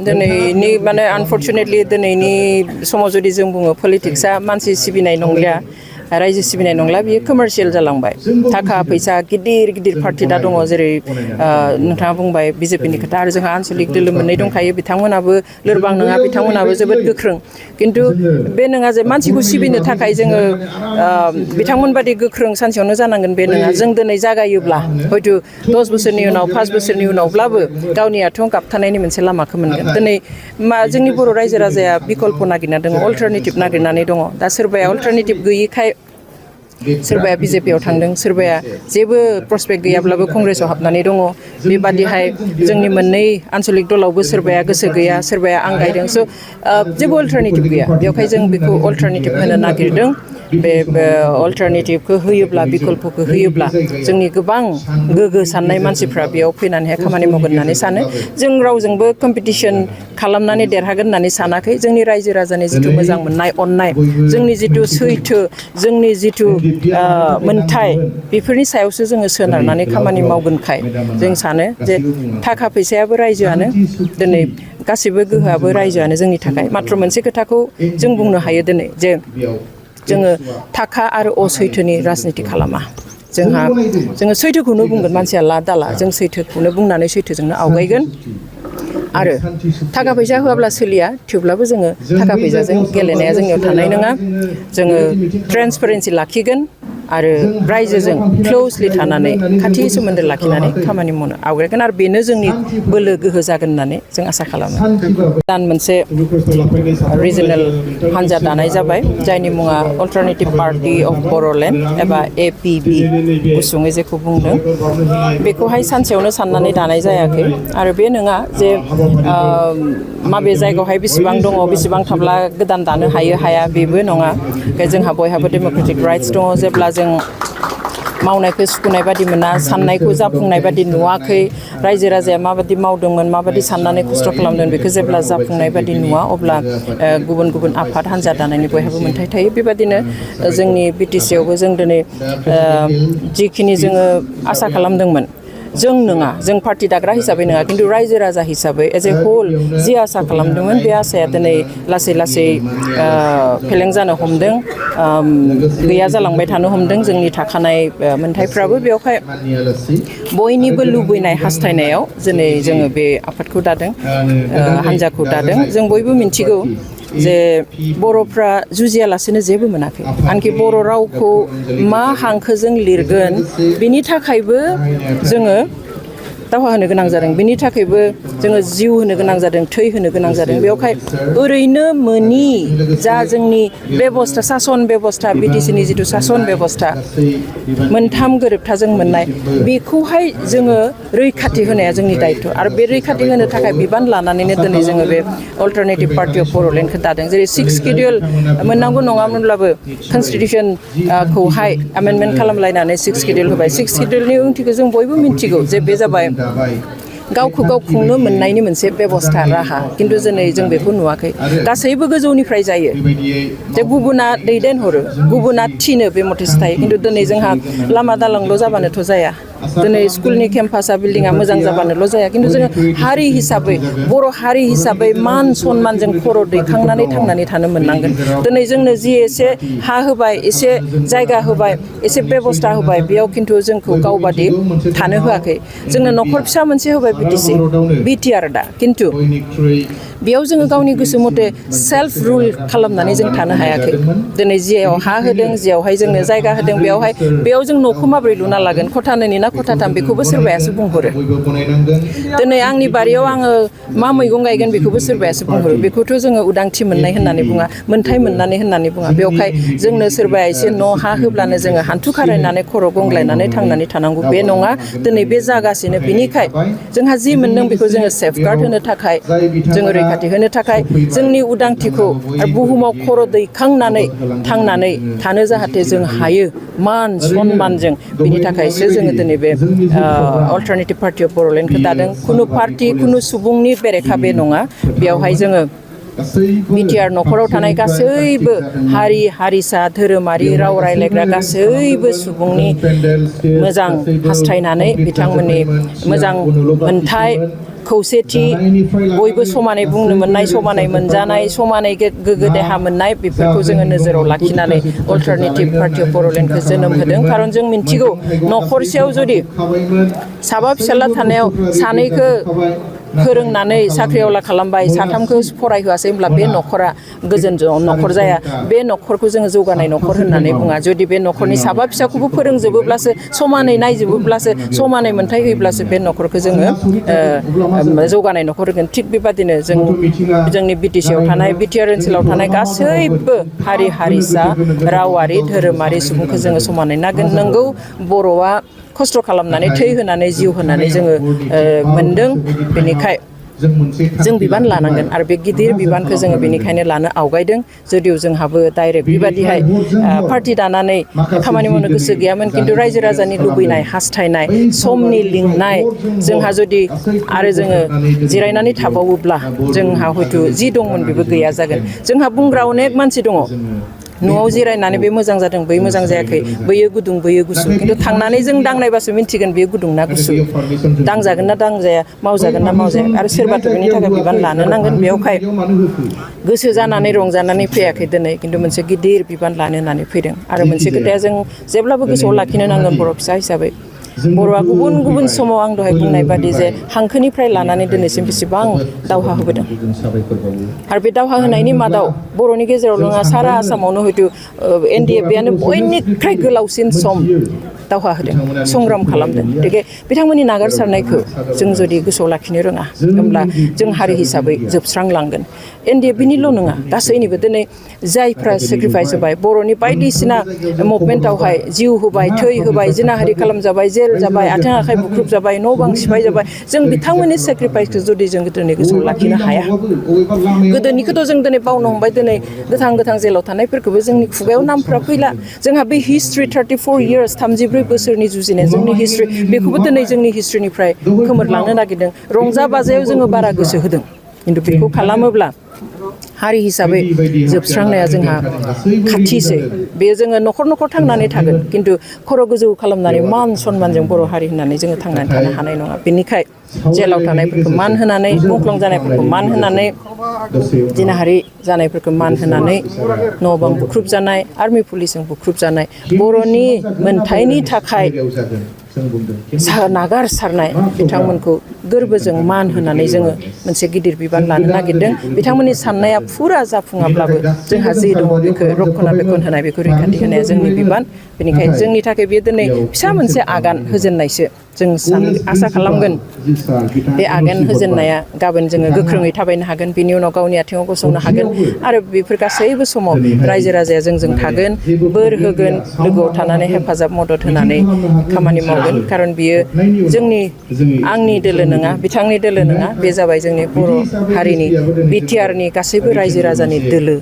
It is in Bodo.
दिनैनि माने आनफर्चुनेटलि दिनैनि समाव जुदि जों बुङो पलिटिक्सआ मानसि सिबिनाय नंलिया रायजो सिबिनाय नंला बियो कमार्शियेल जालांबाय थाखा फैसा गिदिर गिदिर पार्टि दा दङ जेरै नोंथाङा बुंबाय बिजेपिनि खोथा आरो जोंहा आन्सलिक दोलो मोननै दंखायो बिथांमोनाबो लोरबां नङा बिथांमोनाबो जोबोद गोख्रों खिन्थु बे नङा जे मानसिखौ सिबिनो थाखाय जोङो बिथांमोन बादि गोख्रों सानसेयावनो जानांगोन बे नङा जों दिनै जागायोब्ला हयथ' 10 बोसोरनि उनाव 5 बोसोरनि उनावब्लाबो गावनि आथिङाव गाबथानायनि मोनसे लामाखौ मोनगोन दिनै जोंनि बर' रायजो राजाया बिकल्प नागिरना दङ अल्टारनेटिभ नागिरनानै दङ दा सोरबाया अल्टारनेटिभ गैयिखाय सोरबाया बिजेपियाव थांदों सोरबाया जेबो प्रस्पेक्ट गैयाब्लाबो कंग्रेसाव हाबनानै दङ बेबादिहाय जोंनि मोननै आन्सलिक दलावबो सोरबाया गोसो गैया सोरबाया आंगायदों स' जेबो अल्टारनेटिभ गैया बेवहाय जों बेखौ अल्टारनेटिभ होनो नागिरदों बे अल्टारनेटिभखौ होयोब्ला बिकल्पखौ होयोब्ला जोंनि गोबां गोग्गो साननाय मानसिफ्रा बेयाव फैनानैहाय खामानि मावगोन होननानै सानो जों रावजोंबो कम्पिटिसन खालामनानै देरहागोन होननानै सानाखै जोंनि रायजो राजानि जिथु मोजां मोननाय अननाय जोंनि जिथु सैथो जोंनि जिथु मोनथाय बेफोरनि सायावसो जोङो सोनारनानै खामानि मावगोनखाय जों सानो जे थाखा फैसायाबो रायजोआनो दिनै गासिबो गोहोआबो रायजोआनो जोंनि थाखाय माथ्र मोनसे खोथाखौ जों बुंनो हायो दिनै जे जोङो थाखा आरो असैथोनि राजनिति खालामा जोङो सैथोखौनो बुंगोन मानसिया ला दाला जों सैथोखौनो बुंनानै सैथोजोंनो आवगायगोन आरो थाखा फैसा होआब्ला सोलिया थेवब्लाबो जोङो थाखा फैसाजों गेलेनाया जोंनियाव थानाय नङा जोङो ट्रेन्सपेरेन्सि लाखिगोन आरो रायजोजों क्ल'जलि थानानै खाथि सोमोन्दो लाखिनानै खामानि मावनो आवगायगोन आरो बेनो जोंनि बोलो गोहो जागोन होननानै जों आसा खालामो दान मोनसे रिजनेल हान्जा दानाय जाबाय जायनि मुङा अल्टारनेटिभ पार्टि अफ बर'लेण्ड एबा APB गुसुङै जेखौ बुंदों बेखौहाय सानसेयावनो साननानै दानाय जायाखै आरो बे नङा जे माबे जायगायावहाय बेसेबां दङ बेसेबां थाब्ला गोदान दानो हायो हाया बेबो नङा जोंहा बयहाबो डेम'क्रेटिक राइट्स दङ जेब्ला जों मावनायखौ सुखुनाय बादि मोना साननायखौ जाफुंनाय बादि नुवाखै रायजो राजाया माबादि मावदोंमोन माबादि साननानै खस्थ' खालामदों बेखौ जेब्ला जाफुंनाय बादि नुवा अब्ला गुबुन गुबुन आफाद हान्जा दानायनि बयहाबो मोन्थाय थायो बेबादिनो जोंनि BTC आवबो जों दिनै जिखिनि जोङो आसा खालामदोंमोन जों नङा जों पार्टि दाग्रा हिसाबै नङा खिन्थु रायजो राजा हिसाबै एज ए होल जि आसा खालामदोंमोन बे आसाया दिनै लासै लासै फेलें जानो हमदों गैया जालांबाय थानो हमदों जोंनि थाखानाय मोन्थायफ्राबो बेवहाय बयनिबो लुबैनाय हास्थायनायाव दिनै जोङो बे आफादखौ दादों हान्जाखौ दादों जों बयबो मिन्थिगौ जे बर'फ्रा जुजियालासेनो जेबो मोनाखै आनखि बर' रावखौ मा हांखोजों लिरगोन बिनि थाखायबो जोङो दावहा होनो गोनां जादों बिनि थाखायबो जोङो जिउ होनो गोनां जादों थै होनो गोनां जादों बेवहाय ओरैनो मोनि जा जोंनि बेबस्था सासन बेबस्था BTC नि जिथु सासन बेबस्था मोनथाम गोरोबथाजों मोननाय बेखौहाय जोङो रैखाथि होनाया जोंनि दायथ' आरो बे रैखाथि होनो थाखाय बिबान लानानैनो दिनै जोङो बे अल्टारनेटिभ पार्टि अफ बर'लेण्डखौ दादों जेरै 6 सिडिउल मोननांगौ नङामोनब्लाबो कनस्टिटिउसनखौहाय एमेन्डमेन्ट खालामलायनानै 6 सिडिउल होबाय 6 सिडिउलनि ओंथिखौ जों बयबो मिन्थिगौ जे बे जाबाय गावखौ गाव खुंनो मोननायनि मोनसे बेबस्था राहा खिन्थु दिनै जों बेखौ नुवाखै गासैबो गोजौनिफ्राय जायो जे गुबुना दैदेनहरो गुबुना थिनो बे मथेसो थायो खिन्थु दिनै जोंहा लामा दालांल' जाबानोथ' जाया दिनै स्कुलनि केम्पासा बिल्डिङा मोजां जाबानोल' जाया खिन्थु जोङो हारि हिसाबै बर' हारि हिसाबै मान सनमानजों खर' दैखांनानै थांनानै थानो मोननांगोन दिनै जोंनो जि एसे हा होबाय एसे जायगा होबाय एसे बेबस्था होबाय बेयाव खिन्थु जोंखौ गावबादि थानो होआखै जोंनो न'खर फिसा मोनसे होबाय BTR दा खिन्थु बेयाव जोङो गावनि गोसो मथे सेल्फ रुल खालामनानै जों थानो हायाखै दिनै जियाव हा होदों जियावहाय जोंनो जायगा होदों बेयाव जों न'खौ माबोरै लुना लागोन खथानैनि ना खथाथाम बेखौबो सोरबायासो बुंहरो दिनै आंनि बारियाव आङो मा मैगं गायगोन बेखौबो सोरबायासो बुंहरो बेखौथ' जोङो उदांथि मोननाय होननानै बुङा मोन्थाय मोननानै होननानै बुङा बेवहाय जोंनो सोरबाया एसे न' हा होब्लानो जोङो हान्थु खारायनानै खर' गंग्लायनानै थांनानै थानांगौ बे नङा दिनै बे जागासिनो बिनिखाय जोंहा जि मोनदों बेखौ जोङो सेफगार्ड होनो थाखाय जोङो रैखाथि होनो थाखाय जोंनि उदांथिखौ बुहुमाव खर' दैखांनानै थांनानै थानो जाहाथे जों हायो मान सनमानजों बिनि थाखायसो जोङो दिनै बे अल्टारनेटिभ पार्टि अफ बर'लेण्डखौ दादों खुनु पार्टि खुनु सुबुंनि बेरेखा बे नङा बेयावहाय जोङो BTR न'खराव थानाय गासैबो हारि हारिसा धोरोमारि राव रायज्लायग्रा गासैबो सुबुंनि मोजां हास्थायनानै बिथांमोननि मोजां मोनथाय खौसेथि बयबो समानै बुंनो मोननाय समानै मोनजानाय समानै गोग्गो देहा मोननाय बेफोरखौ जोङो नोजोराव लाखिनानै अल्टारनेटिभ पार्टि अफ बड'लेण्डखौ जोनोम होदों खारन जों मिन्थिगौ न'खरसेयाव जुदि साबा फिसाला थानायाव सानैखौ फोरोंनानै साख्रिआवला खालामबाय साथामखौ फरायहोआसै होमब्ला बे न'खरा गोजोन न'खर जाया बे न'खरखौ जोङो जौगानाय न'खर होननानै बुङा जुदि बे न'खरनि साबा फिसाखौबो फोरोंजोबोब्लासो समानै नायजोबोब्लासो समानै मोनथाय होयोब्लासो बे न'खरखौ जोङो जौगानाय न'खर होगोन थिग बेबादिनो जोंनि बिटिसिआव थानाय बिटिआर ओनसोलाव थानाय गासैबो हारि हारिसा रावारि धोरोमारि सुबुंखौ जोङो समानै नागोन नंगौ बर'आ खस्थ' खालामनानै थै होनानै जिउ होनानै जोङो मोनदों बेनिखाय जों बिबान लानांगोन आरो बे गिदिर बिबानखौ जोङो बेनिखायनो लानो आवगायदों जुदिव जोंहाबो डाइरेक्ट बेबादिहाय पार्टि दानानै खामानि मावनो गोसो गैयामोन खिन्थु रायजो राजानि लुबैनाय हास्थायनाय समनि लिंनाय जोंहा जुदि आरो जोङो जिरायनानै थाबावोब्ला जोंहा हयथ' जि दंमोन बेबो गैया जागोन जोंहा बुंग्रा अनेक मानसि दङ न'आव जिरायनानै बे मोजां जादों बै मोजां जायाखै बैयो गुदुं बैयो गुसु खिन्थु थांनानै जों दांनायबासो मिन्थिगोन बेयो गुदुं ना गुसु दांजागोन ना दांजाया मावजागोन ना मावजाया आरो सोरबाथ' बेनि थाखाय बिबान लानो नांगोन बेयावहाय गोसो जानानै रंजानानै फैयाखै दिनै खिन्थु मोनसे गिदिर बिबान लानो होननानै फैदों आरो मोनसे खोथाया जों जेब्लाबो गोसोआव लाखिनो नांगोन बर' फिसा हिसाबै बर'आ गुबुन गुबुन समाव आं दहाय बुंनाय बादि जे हांखोनिफ्राय लानानै दिनैसिम बेसेबां दावहा होबोदों आरो बे दावहा होनायनि मादाव बर'नि गेजेराव नङा सारा आसामावनो हयथ' NDFBआनो बयनिख्रुइ गोलावसिन सम दावहा होदों संग्राम खालामदों गतिके बिथांमोननि नागारसारनायखौ जों जुदि गोसोआव लाखिनो रोङा होमब्ला जों हारि हिसाबै जोबस्रांलांगोन NDFBनिल' नङा गासैनिबो दिनै जायफ्रा सेक्रिफाइस होबाय बर'नि बायदिसिना मुभमेन्टआवहाय जिउ होबाय थै होबाय जिनाहारि खालामजाबाय जेल जाबाय आथिं आखाइ बुख्रुब जाबाय न' बां सिफाय जाबाय जों बिथांमोननि सेक्रिफाइसखौ जुदि जों दिनै गोसोआव लाखिनो हाया गोदोनिखौथ' जों दिनै बावनो हमबाय दिनै गोथां जेलाव थानायफोरखौबो जोंनि खुगायाव नामफ्रा फैला जोंहा बे हिस्ट्रि 34 इयार्स 33 बोसोरनि जुजिनाय जोंनि हिस्ट्रि बेखौबो दिनै जोंनि हिस्ट्रिनिफ्राय खोमोरलांनो नागिरदों रंजा बाजायाव जोङो बारा गोसो होदों खिन्थु बेखौ खालामोब्ला हारि हिसाबै जोबस्रांनाया जोंहा खाथिसै बेयो जोङो न'खर थांनानै थागोन खिन्थु खर' गोजौ खालामनानै मान सनमानजों बर' हारि होननानै जोङो थांनानै थानो हानाय नङा बेनिखाय जेलाव थानायफोरखौ मान होनानै मुंख्लं जानायफोरखौ मान होनानै जिनाहारि जानायफरखौ मान होनानै न' बां बुख्रुब जानाय आर्मि पुलिसजों बुख्रुब जानाय बर'नि मोनथायनि थाखाय नागारसारनाय बिथांमोनखौ गोरबोजों मान होनानै जोङो मोनसे गिदिर बिबान लानो नागिरदों बिथांमोननि साननाया फुरा जाफुङाब्लाबो जोंहा जि दङ बेखौ रक्षना बेखन होनाय बेखौ रैखाथि होनाया जोंनि बिबान बेनिखायनो जोंनि थाखाय बेयो दिनै फिसा मोनसे आगान होजेननायसो जों आसा खालामगोन बे आगान होजेननाया गाबोन जोङो गोख्रोङै थाबायनो हागोन बिनि उनाव गावनि आथिङाव गसंनो हागोन आरो बेफोर गासैबो समाव रायजो राजाया जोंजों थागोन बोर होगोन लोगोआव थानानै हेफाजाब मदद होनानै खामानि मावगोन खारन बियो आंनि दोलो नङा बिथांनि दोलो नङा बे जाबाय जोंनि बर' हारिनि बिटिआरनि गासैबो रायजो राजानि दोलो